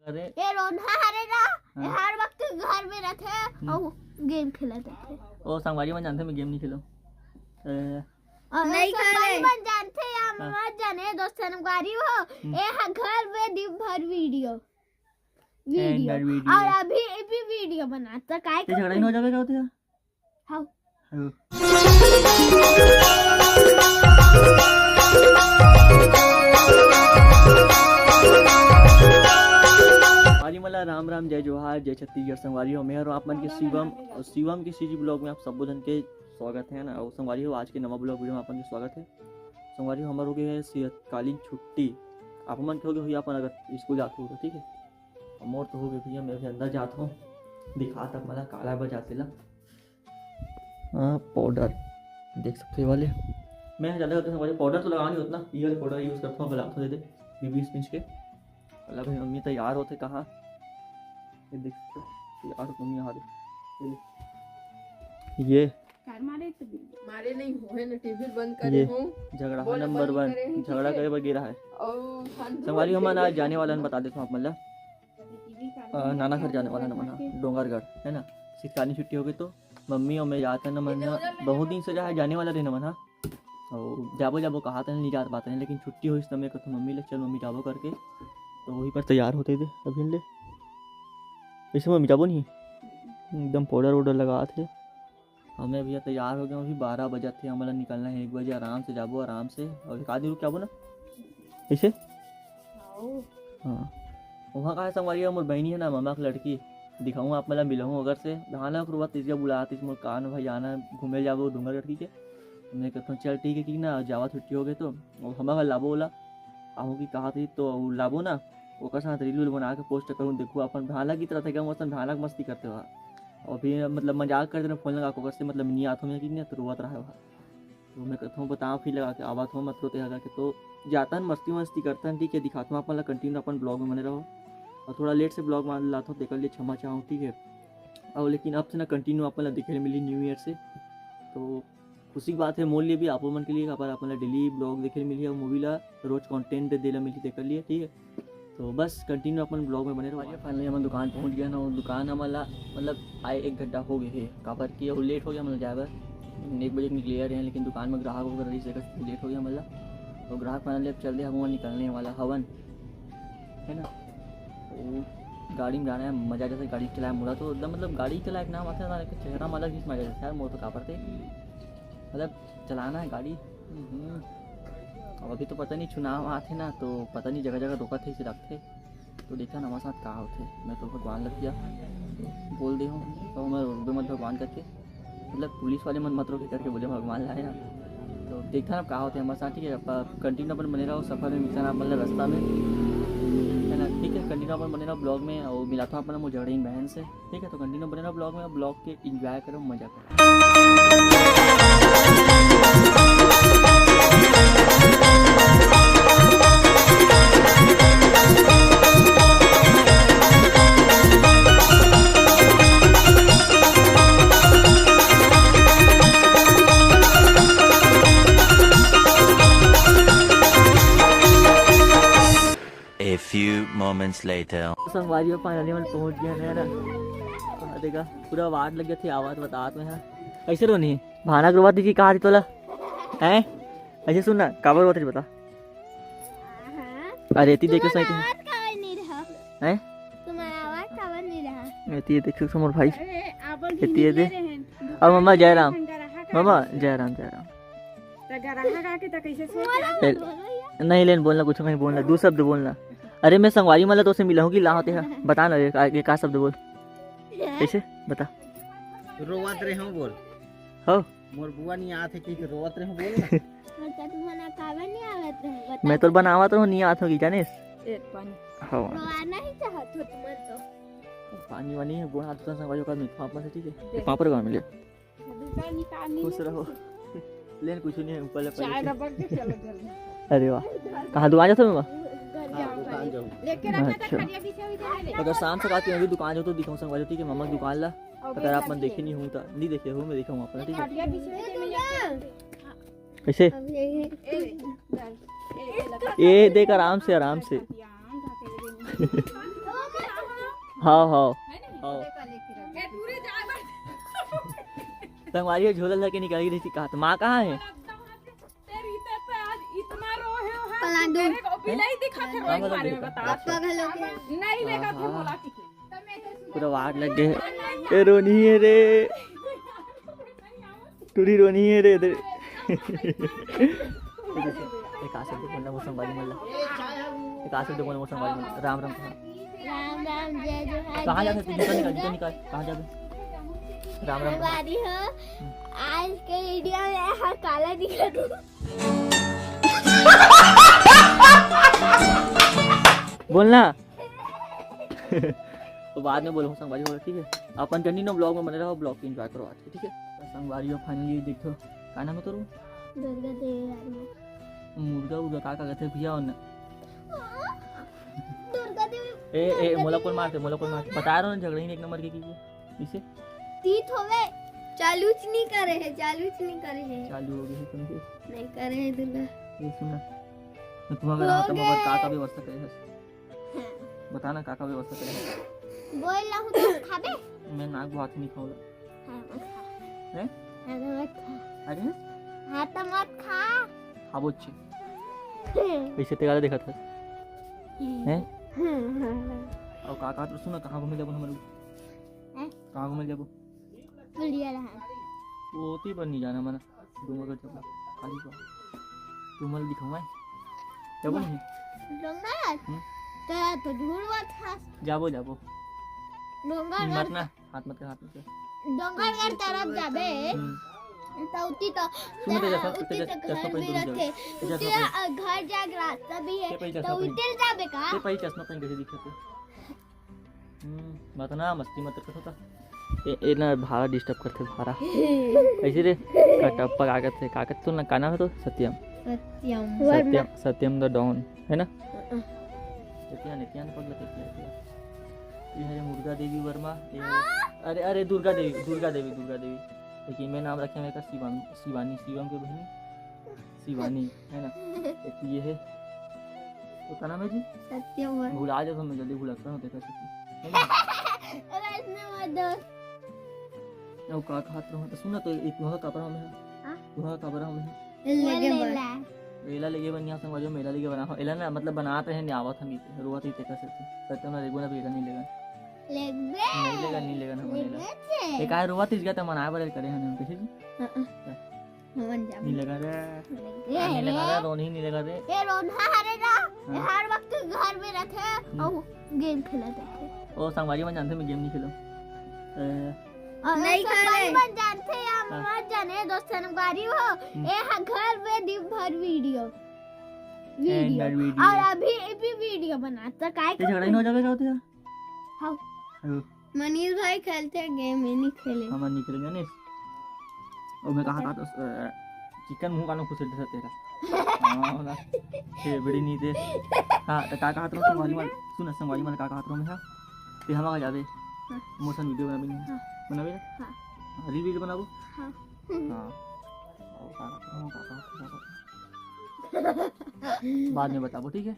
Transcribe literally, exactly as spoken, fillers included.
अरे, ये रोन्हा हरे ना, ये हाँ। हर वक्त घर में रहथे हम्म। अउ गेम खेलत रहथे। ओ, संगवारी मन जानथे, मैं गेम नहीं खेलूं। ए, अउ नहीं संगवारी खेले। मन जानथे या हाँ। मत जाने, दोस्त संगवारी हो, हम्म। ये ह घर में दिन भर वीडियो, वीडियो। And video. अउ अभी भी वीडियो बनाता, काय ये झगड़ा ही करथे? नहीं हो जावे, क्या होता है? हाँ। हाँ। संगवारी मन ला राम राम, जय जोहार, जय छत्तीसगढ़। संगवारी हो, मैं हरों आप मन के शिवम, अउ शिवम के सीजी ब्लॉग में आप सबो झन के स्वागत है ना। अउ संगवारी हो, आज के नवा ब्लॉग वीडियो में आप मन के स्वागत है। संगवारी हो, हमर हो गए है शीतकालीन छुट्टी। आप मन के हो गए होही, अपन अगर स्कूल जात हो तो, ठीक है। अउ मोर तो हो गए भैया, मैं भी अंदर जात हूँ, दिखात आप मन ला काला बर जाते ला। हाँ, पाउडर देख सकते हो वाले। मैं ज़्यादा करके संगवारी पाउडर तो लगा नहीं उतना, ये वाले पाउडर यूज़ करता हूँ, लगाता हूँ दे दे, बीबी स्पंज के। मतलब भाई मम्मी तैयार होते कहाँ, ये देख सकते हो, तैयार होते मम्मी आ रही। ये देख। ये कार मारे तो मारे नहीं हुए ना, टीवी बंद करे ये हूँ। झगड़ा बोल नंबर बंद वन, करे हूँ, झगड़ा ठीक है? करे बर गिरा है। और हम संगवारी हमन आज जाने वाला हन, बता देता हूँ आप मन ला। अ, नाना घर जाने वाला ना मन ह, डोंगरगढ़, है ना। शीतकालीन छुट्टी हो गई तो मम्मी अउ मैं जात हन ना मन ह, बहुत दिन से जाए जाने वाला रहे ना मन ह। अउ जाबो जाबो कहा था, नहीं जात बात है, लेकिन छुट्टी होइस त मैं कहता मम्मी ले, "चल मम्मी, जाबो" करके। तो वही पर तैयार होते थे अभी ले। वैसे मम्मी जाबो नहीं, एकदम पाउडर वाउडर लगा थे। हमें भैया तैयार हो गए, अभी बारह बजत हे, हमला निकलना है एक बजे, आराम से जाबो, आराम से, और एक आदमी रुक के आबो ना, ऐसे। हाँ। वहाँ का है संगवारी, मोर बहनी है ना, मामा के लड़की, दिखाऊँ आप मन ला, मिलाऊँ अगर से, धान ला रोवत तीसरा बुलात हे, मोर कान भाई आना, घूमे जाबो डूंगरगढ़ की के। मैं कहता हूँ, "चल ठीक है," कि ना, जावा छुट्टी हो गए तो, और हमा घर लाबो ओला, आहू की कहा थी तो लाबो ना, ओकर साथ रील उल बना के पोस्ट करूँ, देखो अपन भाला की तरह थे, क्या मस्त भाला के मस्ती करते हो। और फिर मतलब मजाक करते ना, फोन लगा के ओकर से, मतलब नहीं आत हो मैं कि नहीं, तो रोवत रहा है वहाँ। तो मैं कहता हूँ, "बताओ," फिर लगा के आवा थो, मत रोते करके। तो जाता है मस्ती मस्ती करता है, ठीक है, दिखाता हूँ अपन ला, कंटिन्यू अपन ब्लॉग में बने रहो। और थोड़ा लेट से ब्लॉग मान लाता हूँ, तेकर लिए क्षमा चाहूँ, ठीक है। और लेकिन अब से ना कंटिन्यू अपन ला देखे मिली न्यू ईयर से, तो खुशी की बात है मोर लिए भी, आप मन के लिए, पर अपन ला डेली ब्लॉग देखे मिली और मूवी ला रोज कंटेंट दे ला मिली, तेकर लिए, ठीक है। तो बस कंटिन्यू अपन ब्लॉग में बने रहो। फाइनली हमन दुकान पहुंच गए ना, और दुकान हमन ला मतलब आए एक घंटा हो गए हे, काबर कि वो लेट हो गया हमन ला जाए बर। एक बजे के निकले रहे हैं, लेकिन दुकान में ग्राहक वगैरह रही से लेट हो गया हमन ला। और ग्राहक फाइनली अब चल दे, हम वहाँ निकलने वाला हवन, है ना। वो गाड़ी में जाना है, मजा जैसे गाड़ी चलाए, मोला तो एकदम मतलब गाड़ी चलाए के नाम आता है ना, चेहरा में अलग ही मजा जैसे यार, मोर तो काबर थे मतलब चलाना है गाड़ी। हम्म। अब अभी तो पता नहीं चुनाव आथे ना, तो पता नहीं जगह जगह रोकत हे, इसे रखथे। तो देखा ना हमारे साथ का होथे, मैं तो भगवान लग गया बोल दे हूँ, तो मैं रोकबे मत भगवान करके, मतलब पुलिस वाले मन मत रोके करके बोले भगवान लाए ना। तो देखा ना का होथे हमारे साथ, ठीक है। अब कंटिन्यू अपन बने रहो, सफर में मिलता ना अपन ला रास्ता में, है ना, ठीक है। कंटिन्यू अपन बने रहो ब्लॉग में, और मिलाता हूँ अपन मुझे बहन से, ठीक है। तो कंटिन्यू बने रहो ब्लॉग में, ब्लॉग के एंजॉय करो, मजा करो। A few moments later. संगवारी हो, finally हमन पहुंच गए हैं ना। हाँ, देखा, पूरा वाट लग गया थे, आवाज बतात में है। कैसे रोनी? भानक रोवत दिखी कहा थी तोला? हैं? ऐसे सुन ना, काबर रोवत रही बता। अरे, एती देख के तुम्हारा सही आवाज काबर नहीं रहा? हैं? तुम्हारा आवाज काबर नहीं रहा? एती देख के मोर भाई। अरे, आप लोग एती हिंदी दे। ले रहे हैं। और मम्मा, जय राम। दुकान में ग्राहक मम्मा, आके जय राम, जय राम। तो ग्राहक आके तो कैसे सोच के आते हैं? नहीं लेन बोलना, कुछ नहीं बोलना, दो शब्द बोलना। अरे, मैं संगवारी मन ला तो से मिला हूँ कि ला होते हैं, बता ना, ये का, ये का शब्द बोल, कैसे बता? रोवत रहे हूँ बोल। हो? मोर बुआ नहीं आत है कि रोवत रहे हूँ बोल ना। अच्छा, तुम्हारा काबर नहीं आवत रहे, बता। मैं तो बनावत रहूँ, नहीं आत होगी, जानिस? एक पानी। हाँ। रोवाना ही चाहत हो तुम्हारे तो। पानी वानी है, गोड़ हाथ धोता संगवारी का, मिलता हूँ आप मन से, ठीक है? दे। पापड़ का मिले। दूसरा निकाल नहीं खुश है रहो। कुछ। लेन कुछ नहीं है, ऊपर ले चाय पहले। रबड़ के चलो जल्दी। अरे वाह, कहाँ दुकान जाता हूँ मैं? घर जाओ हाँ, दुकान खाली। जाओ। लेके रखा था अच्छा। खड़िया पीछे हुई दे दे। अगर शाम से रात में अभी दुकान जाओ तो दिखाऊँ संगवारी, ठीक है, मम्मा की दुकान ला। और अगर आप मन देखे नहीं हूँ तो, नहीं देखे हो, मैं दिखाऊँ अपना, ठीक है? खड़िया पीछे हुई दे दे। कैसे? अब यही है। ए, ए, ए, लगा। ए, देख आराम से, आराम से। खड़िया, आम खा के दे दे। हाँ, हाँ। है नहीं? हाँ। ए, टूरी जाए बर। संगवारी हो झोला लेके निकल गई रही, कहा तो माँ कहाँ है? तेरी तो आज इतना रोए हो, हाँ, पलांडू। तेरे को भी नहीं दिखा थे, हाँ, रोए के मतलब बारे में देखा। बता। पापा का लोग है। नहीं लेगा थे हाँ। बोला कि पूरा वाट लग गए। ए, रोनी है रे। टूरी रोनी है रे इधर। एक आस दे बोलना, मौसम वाली मल्ला। एक आस दे बोलना, मौसम वाली मल्ला। राम राम कहा। राम राम, जय जोहार, कहाँ जय जाते तू? जूता निकाल, जूता छत्तीसगढ़। निकाल। कहाँ जाते? राम राम कहा। हमारी हो, आज के वीडियो में यहाँ काला दिखा दूँ। बोलना। तो बाद में बोलूँ संगवारी हो, ठीक है? अपन जनी नो ब्लॉग में बने रहो, ब्लॉग की एंजॉय करो आज के, ठीक है? तो संगवारी हो, फाइनली देखो, का नाम है तोरो? दुर्गा देवी वर्मा। मुर्गा उर्गा का का कहते भैया? और ना दुर्गा देवी, ए ए दुर्गा मोला देवी। कौन मारते, मोला कौन मारते? बता रहा हूँ, झगड़ा ही एक नंबर के की है। इसे तीत होवे। चालू च नहीं करे है, चालू च नहीं करे है। चालू हो गई है तुमसे। नहीं करे है दुर्गा। ये सुना, मैं तुम्हारा हो हाथ में गए। का का व्यवस्था करे है? हाँ। बताना, का का व्यवस्था करे है? बोल ला हूँ तो खाबे? मैं नाक बहुत नहीं खाऊंगा। हाँ, मत खा। हैं? हाँ, तो मत खा। अरे? हाँ, तो मत खा। खाबो अच्छे। हम्म। कैसे तेरा देखा था? हम्म। हैं? हम्म, हम्म, हम्म। और का का तो सुना, कहाँ घूमे जाबो हमर? हैं? कहाँ घूमे जाबो? पुलिया रहा। वो होती पर नहीं जाना मना। डोंगरगढ़ जाबो। खाली बा। तू मल दिखाऊं मैं? जाबो नहीं? डोंगरगढ़? हम्म। तो, तो ढूंढवा था। जाबो, जाबो। डोंगरगढ़ मत ना, हाथ मत कर, हाथ मत कर। डोंगरगढ़ तरफ जाबे। हम्म। तो उती तो, सुन, तेजा, उती तेजा, तो चश्मा घर पहन भी के रहते। जाओ। तेजा, उती चश्मा पहन। घर जाके रास्ता भी है। ते पहले तो चश्मा पहन। उतर जाबे का? ते पहले चश्मा पहन कैसे दिखते? हम्म, मत ना, मस्ती मत कर होता। ए, ए ना भारा डिस्टर्ब करते भारा। ऐसे रे, कटप्पा का करते, का करते तो ना, का नाम है तो? सत्यम। सत्यम। सत्यम, सत्यम द डॉन, है ना? हाँ। इतिहान, इतिहान पगला के किया, किया। ये है मुर्गा देवी वर्मा, ये, अरे, अरे, दुर्गा देवी, दुर्गा देवी, दुर्गा देवी। देखिए, मैं नाम रखे मैं का शिवानी, शिवानी, शिवम के बहनी। शिवानी, है ना? एक ये है। वो का नाम है जी? सत्यम। भुला जाता हूँ मैं, जल्दी भुलाता हूँ, देखा सकी। है ना? वैष्णव दोस्त। वो का खात रहो, तो सुना तो, एक वहाँ का बरा में है। हाँ? वहाँ का बरा में है। लगे बा। मेला लगे बा, यहाँ संगवारी हो, मेला लगे बना हो। एला ना, मतलब, बनात रहे, नहीं आवत हम इसे, रोवत ही तेकर से। सत्यम ना, रेगो ना, बेटा नहीं लेगा। लेगबे। नहीं लेगा, नहीं लेगा, हम नहीं लेगा। लेगबे। ये काहे रोवत इस गया, तो मनाए बरे करे हम, कैसे जी? हाँ, हाँ। क्या? हमन जाबो। नी लगा रे। नी लगा रे। नी लगा रे, रोनही नी लगा रे। ये रोनहा हरे ना, हाँ। हर वक्त घर में रहते हम्म। और गेम खेलत रहते। ओ, संगवारी मन जानते मैं गेम नहीं खेलो। ए। और नहीं संगवारी खेले। मन जानते या हाँ। मत जाने, दोस्त संगवारी हो, हम्म। ये ह-, घर में दिन भर वीडियो। वीडियो। And video. और अभी भी वीडियो बनाता, काय ये झगड़ा ही करते? नहीं हो जाएगा, क्या होता है? हाँ। हाँ। मनीष भाई खेलते हैं गेम, ये नहीं खेले। हम नहीं खेलेंगे, नहीं। और मैं कहा था तो, अ, चिकन मुंह कानो खुश रहता तेरा। हाँ, ना। ये बड़ी नहीं दे। हाँ, तो का कहा था संगवारी मन? सुन, संगवारी मन का कहा था मैं, हाँ? ते हम आ जाबे। हाँ। मोशन वीडियो बनाबे नहीं। हाँ। बनाबे ना? हाँ। हाँ, रील वीडियो बनाबो? हाँ। हाँ। और का कहा था, का कहा था, का कहा था? बाद में बताबो, ठीक है?